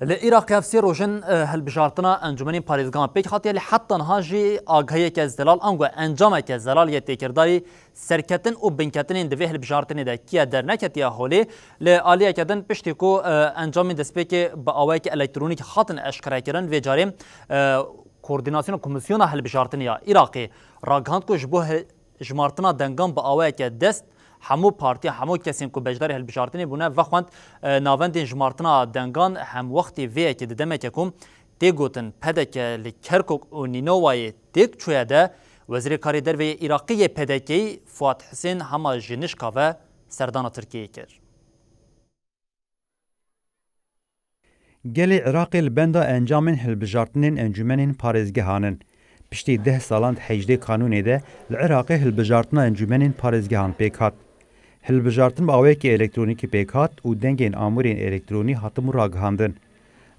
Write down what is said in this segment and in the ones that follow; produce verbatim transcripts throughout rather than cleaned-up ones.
Li Iraqê ev sê rojin, e, hilbijartina Encûmenên Parêzgehan pêk hatiye, lê heta niha jî agahiyeke zelal, ango encameke zelal yê têkildarî serketin û binketinên di vê hilbijartinê de kiye derneketiye holê. Li aliyeke din, piştî ku, e, encamên destpêkê bi awayeke elektronîk hatin eşkerekirin, vê carê, e, Koordînasyona Komîsyona Hilbijartinê ya Iraqê ragihand ku ji bo he-, jimartina dengan bi awayeke dest, hemû partiya, hemû kesên ku beşdarî hilbijartinê bûne, vexwend, e, navendên jimartina dengan hemwextî vê yekê di demeke ku tê gotin P D K li Kerkûk û Nînowayê têk çûye de, Wezîrê Karê Derve yê Iraqî yê P D K'yî Fuat Hisên hema ji nişka ve serdana Tirkiyeyê kir. Gelê Iraqê li benda encamên hilbijartinên encûmenên parêzgehan in. Piştî deh salan di hejdê Kanûnê de li Iraqê hilbijartina encûmenên parêzgehan pêk hat. Hilbijartin bi awayekî elektronîkî pêk hat û dengên amûrên elektronî hatin ragihandin.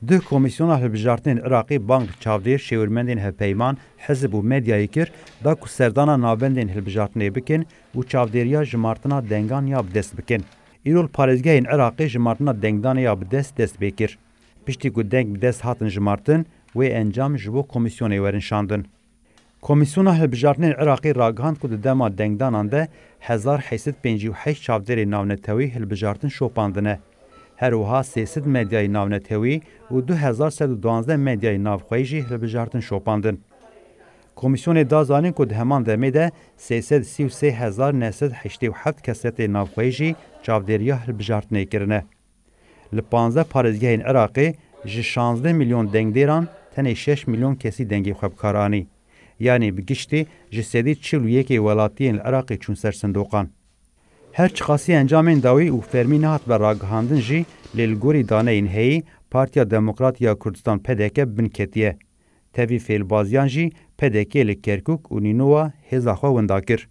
Duh Komîsyona Hilbijartinên Iraqê bang li çavdêr, şêwirmendên hevpeyman, hizb û medyayê kir, da ku serdana navendên hilbijartinê bikin û çavdêriya jimartina dengan ya bi dest bikin. Îro li parêzgehên Iraqê jimartina dengdanê ya bi dest dest pê kir. Piştî ku deng bi dest hatin jimartin, wê encam ji bo komîsyonê werin şandin. Komîsyona Hilbijartinên Iraqê ragihand ku di dema dengdanan de hezar heşt sed pêncî û heşt çavdêrên navnetewî hilbijartin şopandine. Her wiha sê sed medyayê navnetewî û du hezar sed û duwazdeh medyayê navxweyî jî hilbijartin şopandin. Komîsyonê da zanîn ku di heman demê de sê sed sî û sê hezar neh sed heştê û heft kesetê navxweyî jî çavdêriya hilbijartinê kirine. Li panzdeh parêzgehên Iraqê ji şazdeh milyon dengdêran tenê şeş milyon kesî dengê xwe bi kar anî. Yanî bi giştî ji sedî çil û yekê welatiyên li Iraqê çûn ser sindoqan. Her çiqasî encamên dawî û fermî nehatbe ragihandin jî, lê li gorî daneyên heyî, Partiya Demokrat ya Kurdistan P D K bi bin ketiye. Tevî fêlbaziyan jî P D K li Kerkûk û Nînowa hêza xwe winda kir.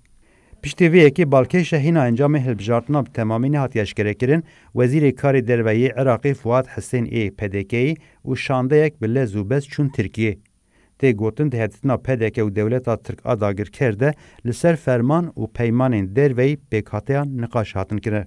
Piştî vê yekê balkêş e hîna encamê hilbijartina bi temamî nehatiye eşkerekirin, Wezîrê Karê Derve yê Iraqê Fuat Hisên ê P D K'yî û şandeyek bi lez û bez çûn Tirkiyê. Tê gotin di hevdîtina P D K û dewleta Tirk a dagirker de li ser ferman û peymanên derveyî pêkhateyan niqaş hatin kirin.